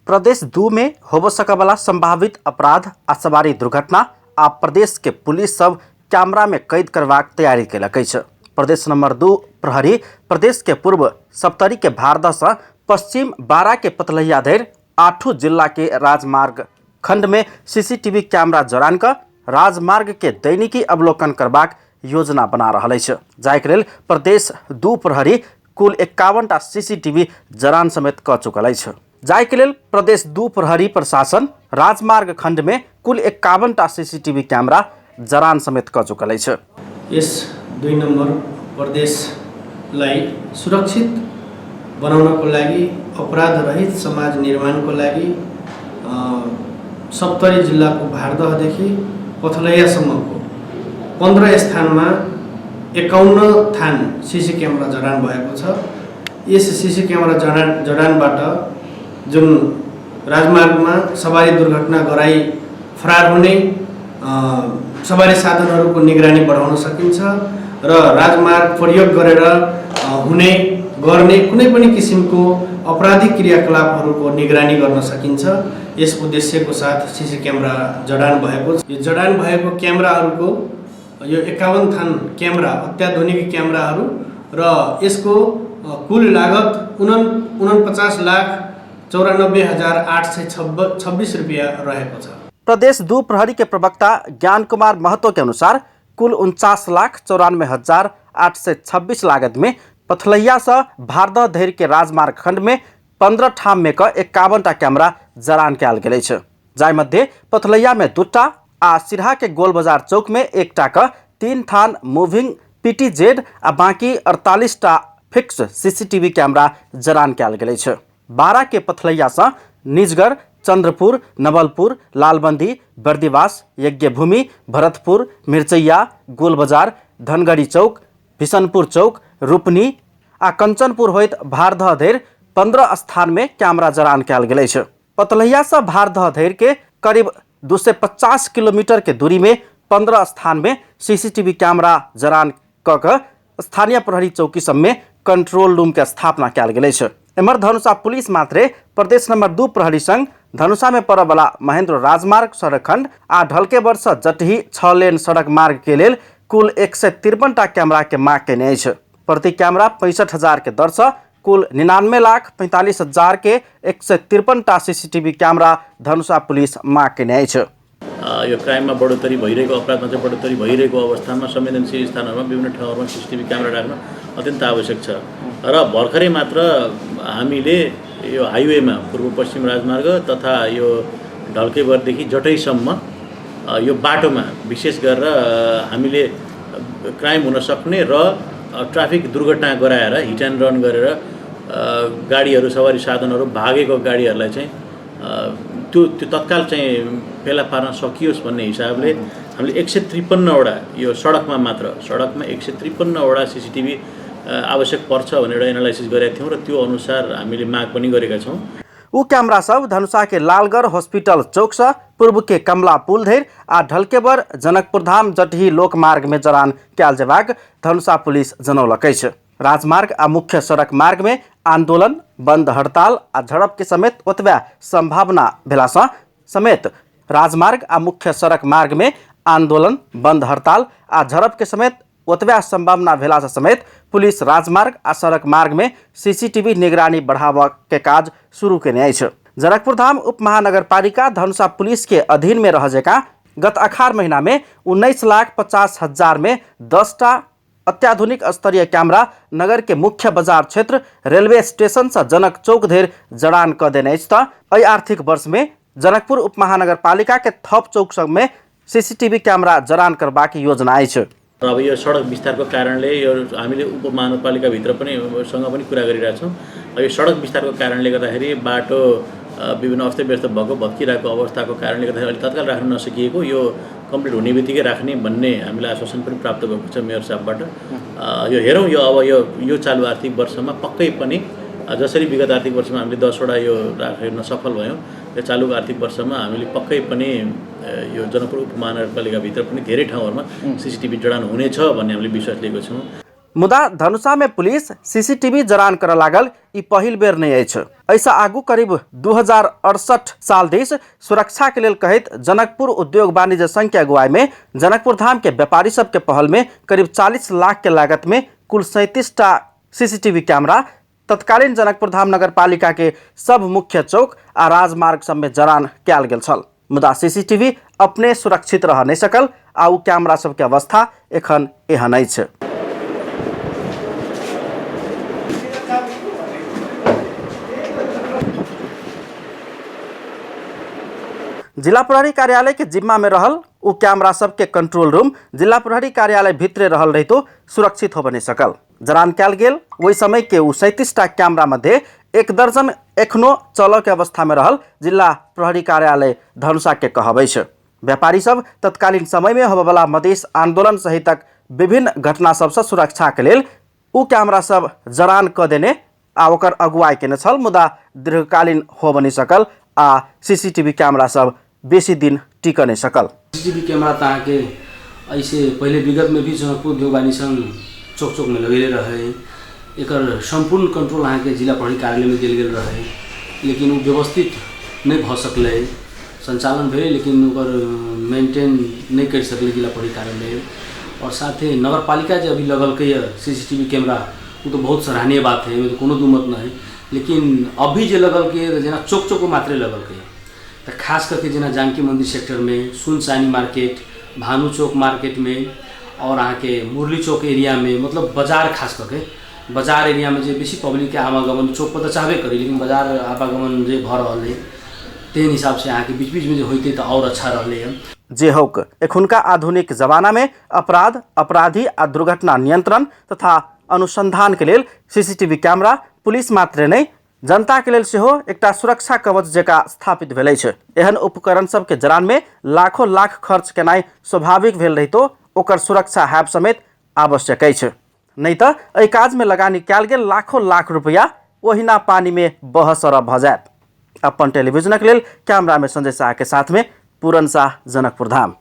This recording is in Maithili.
प्रदेश 2 में होबय सकयवला संभावित अपराध आ सवारी दुर्घटना आ प्रदेश के पुलिस सब कैमरा में कैद करबाक तैयारी कयलक अछि। प्रदेश नंबर 2 प्रहरी प्रदेश के पूर्व सप्तरी के भारदह से पश्चिम बारा के पतलहिया धरि 8 जिला के राजमार्ग खंड में सीसीटीवी कैमरा जड़ान कऽ राजमार्ग के दैनिकी अवलोकन करबाक योजना बना रहल अछि। जाहिके लेल प्रदेश 2 प्रहरी कुल 51 टा सीसीटीवी जड़ान समेत कऽ चुकल अछि। जाहिके लेल प्रदेश 2 प्रहरी प्रशासन राजमार्ग खंड में कुल 51 टा सीसीटीवी कैमरा जड़ान समेत कऽ चुकल अछि। यस 2 नम्बर प्रदेशलाई सुरक्षित बनाउनको लागि, अपराध रहित समाज निर्माणको लागि सप्तरी जिल्लाको भारदहदेखि पथलैयासम्मको 15 स्थानमा 51 थान सिसी क्यामेरा जडान भएको छ। यस सिसी क्यामेरा जडानबाट जुन राजमार्गमा सवारी दुर्घटना गराई फरार हुने सवारी साधनहरूको निगरानी बढाउन सकिन्छ र राजमार्ग प्रयोग गरेर हुने गर्ने कुनै पनि किसिमको आपराधिक क्रियाकलापहरूको निगरानी गर्न सकिन्छ। यस उद्देश्यको साथ सिसी क्यामेरा जडान भएको छ। यो जडान भएको क्यामेराहरूको यो 51 थान क्यामेरा अत्याधुनिक क्यामेराहरू र यसको कुल लागत 49,94,826 रुपियाँ रहेको छ। प्रदेश 2 प्रहरी के प्रवक्ता ज्ञान कुमार महतो के अनुसार कुल 49,94,826 लागत में पथलैया से भारदह धरि के राजमार्ग खंड में 15 ठाम में क 51 टा कैमरा जड़ान कयल गेल अछि। जाहि मध्ये पथलैया में 2 आ सिरहा के गोल बाजार चौक में 1 क 3 थान मूविंग पीटीजेड आ बाकी 48 टा फिक्स सीसीटीवी कैमरा जड़ान कयल गेल अछि। बारा के पथलैया से निजगढ़, चंद्रपुर, नवलपुर, लालबंदी, बर्दिवास, यज्ञभूमि, भरतपुर, मिर्चैया, गोल बाजार, धनगढ़ी चौक, बिशनपुर चौक, रूपनी आ कंचनपुर होइत भारदह धरि 15 स्थान में कैमरा जड़ान कयल गेल अछि। पतलहिया से भारदह धरि के करीब 250 किलोमीटर के दूरी में 15 स्थान में सीसीटीवी कैमरा जड़ान क के स्थानीय प्रहरी चौकी सब में कंट्रोल रूम के स्थापना कयल गेल अछि। एम्हर धनुषा पुलिस मात्रे प्रदेश नंबर 2 प्रहरी संग धनुषा में पड़यवला महेंद्र राजमार्ग सड़क खंड आ ढलकेबर से जटही 6 लेन सड़क मार्ग के लेल कुल 153 टा कैमरा के मांग केने अछि। प्रति कैमरा 65,000 के दर से कुल 99,45,000 के 153 टा सीसीटीवी कैमरा धनुषा पुलिस मांग केने अछि। यो क्राइममा बढोत्तरी भइरहेको, अपराधमा चाहिँ बढोत्तरी भइरहेको अवस्थामा संवेदनशील स्थानहरूमा विभिन्न ठाउँहरूमा सीसीटीभी क्यामेरा राख्न अत्यन्त आवश्यक छ। र भर्खरै मात्र हामीले यो हाइवेमा पूर्व पश्चिम राजमार्ग तथा यो ढल्केबरदेखि जटैसम्म यो बाटोमा विशेष गरेर हामीले क्राइम हुन सक्ने र ट्राफिक दुर्घटना गराएर हिट एन्ड रन गरेर गाडीहरू, सवारी साधनहरू भागेको गाडीहरूलाई चाहिँ त्यो त्यो तत्काल चाहिँ फेला पार्न सकियोस् भन्ने हिसाबले हामीले 153वटा यो सडकमा मात्र सडकमा 153वटा सीसीटीभी आवश्यक पर्छ भनेर एउटा एनालाइसिस गरेका थियौँ र त्यो अनुसार हामीले माग पनि गरेका छौँ। ऊ कैमरा सब धनुषा के लालगढ़ हॉस्पिटल चौक से पूर्व के कमला पुल धरि आ ढलकेबर जनकपुर धाम जटही लोकमार्ग में जड़ान कयल जेबाक धनुषा पुलिस जनौलक अछि। राजमार्ग आ मुख्य सड़क मार्ग में आंदोलन, बंद हड़ताल आ झड़प के समेत ओतबे संभावना भेला सँ समेत राजमार्ग आ मुख्य सड़क मार्ग में आंदोलन, बंद हड़ताल आ झड़प के समेत ओतबे संभावना भेला सँ समेत पुलिस राजमार्ग आ सड़क मार्ग में सीसीटीवी निगरानी बढ़ाबऽ के काज शुरू केने अछि। जनकपुर धाम उप महानगरपालिका धनुषा पुलिस के अधीन में रह जकाँ गत अखार महीना में 19,50,000 में 10 टा अत्याधुनिक स्तरीय कैमरा नगर के मुख्य बाजार क्षेत्र रेलवे स्टेशन से जनक चौक धरि जड़ान क देने अछि। त एहि आर्थिक वर्ष में जनकपुर उप महानगरपालिका के थप चौक सब में सीसीटीवी कैमरा जड़ान करबाक योजना अछि। र अब यो सडक विस्तारको कारणले यो हामीले उपमहानगरपालिकाभित्र पनि सँग पनि कुरा गरिरहेछौँ। अब यो सडक विस्तारको कारणले गर्दाखेरि बाटो विभिन्न अस्तव्यस्त भएको भत्किरहेको अवस्थाको कारणले गर्दाखेरि अहिले तत्काल राख्न नसकिएको यो कम्प्लिट हुने बित्तिकै राख्ने भन्ने हामीलाई आश्वासन पनि प्राप्त भएको छ मेयर साहबबाट। यो हेरौँ, यो अब यो चालु आर्थिक वर्षमा पक्कै पनि जसरी विगत आर्थिक वर्षमा हामीले 10वटा यो राख्न सफल भयौँ, यो चालु आर्थिक वर्षमा हामीले पक्कै पनि यो जनकपुर उपमहानगरपालिकाभित्र पनि धेरै ठाउँहरूमा सीसीटीभी जडान हुनेछ भन्ने हामीले विश्वास लिएको छौँ। मुदा धनुषा में पुलिस सीसीटीवी जड़ान करऽ लागल ई पहिल बेर नहि अछि। एहिसँ आगू करीब 2068 साल दिस सुरक्षा के लेल कहैत जनकपुर उद्योग वाणिज्य संघ के अगुवाई में जनकपुर धाम के व्यापारी सबके पहल में करीब 40 लाख के लागत में कुल 37 टा सीसीटीवी कैमरा तत्कालीन जनकपुर धाम नगरपालिका के सब मुख्य चौक आ राजमार्ग सब में जड़ान कयल गेल छल। मुदा सीसीटीवी अपने सुरक्षित रह नहि सकल आ ओ कैमरा सबके अवस्था एखन एहन अछि। जिला प्रहरी कार्यालय के जिम्मा में रहल ओ कैमरा सबके कंट्रोल रूम जिला प्रहरी कार्यालय भितरे रहल रहितो सुरक्षित होबे नहि सकल। जड़ान कयल गेल ओहि समय के ओ 37 टा कैमरा मध्य 1 दर्जन एखनो चलऽ के अवस्था में रहल जिला प्रहरी कार्यालय धनुषा के कहब अछि। व्यापारी सब तत्कालीन समय में होबयवला मधेश आंदोलन सहितक विभिन्न घटना सबसँ सुरक्षा के लेल ओ कैमरा सब जड़ान कऽ देने आ ओकर अगुवाई केने छल, मुदा दीर्घकालीन होबऽ नहि सकल आ सीसीटीवी कैमरा सब बेसी दिन टिकऽ नहि सकल। सीसीटीवी कैमरा तऽ अहाँके एहिसँ पहिले विगतमे भी जनकपुर उद्योग वाणिज्य संघ चौक चौकमे लगेले रहै। एकर सम्पूर्ण कंट्रोल अहाँके जिला प्रहरी कार्यालयमे देल गेल रहै, लेकिन ओ व्यवस्थित नहि भऽ सकलै। सञ्चालन भेलै लेकिन ओकर मेंटेन नहि करि सकलै जिला प्रहरी कार्यालय। आओर साथे नगरपालिका जे अभी लगलकै सीसीटीवी कैमरा ओ तऽ बहुत सराहनीय बात है, एहिमे तऽ कोनो दू मत नहि है। लेकिन अभी जे लगलकै तऽ जेना चौक चौक मात्रे लगलकै, तऽ खास करके जेना जानकी मन्दिर सेक्टरमे, सुनसानी मार्केट, भानु चौक मार्केटमे आओर अहाँके मुरली चौक एरियामे, मतलब बाजार खास कऽ के बाजार एरियामे जे बेसी पब्लिकके आवागमन चौकपर तऽ चाहबे करी, लेकिन बाजार आवागमन जे भऽ रहल है तेहन हिसाबसँ अहाँके बीच बीचमे जे होइतै तऽ आओर अच्छा रहलै हँ। जे हौक, एखुनका आधुनिक जमाना में अपराध, अपराधी आ दुर्घटना नियंत्रण तथा अनुसंधान के लेल सीसीटीवी कैमरा पुलिस मात्रे नहि जनता के लेल सेहो एकटा सुरक्षा कवच जकाँ स्थापित भेल अछि। एहन उपकरण सबके जड़ान में लाखों लाख खर्च केनाइ स्वाभाविक भेल रहितो ओकर सुरक्षा हैब समेत आवश्यक अछि, नहि तऽ एहि काज में लगानी कयल गेल लाखों लाख रुपया ओहिना पानी में बह सरह भऽ जायत। अपन टेलीविजनक लेल कैमरा में संजय शाह के साथ में पूरन शाह, जनकपुर धाम।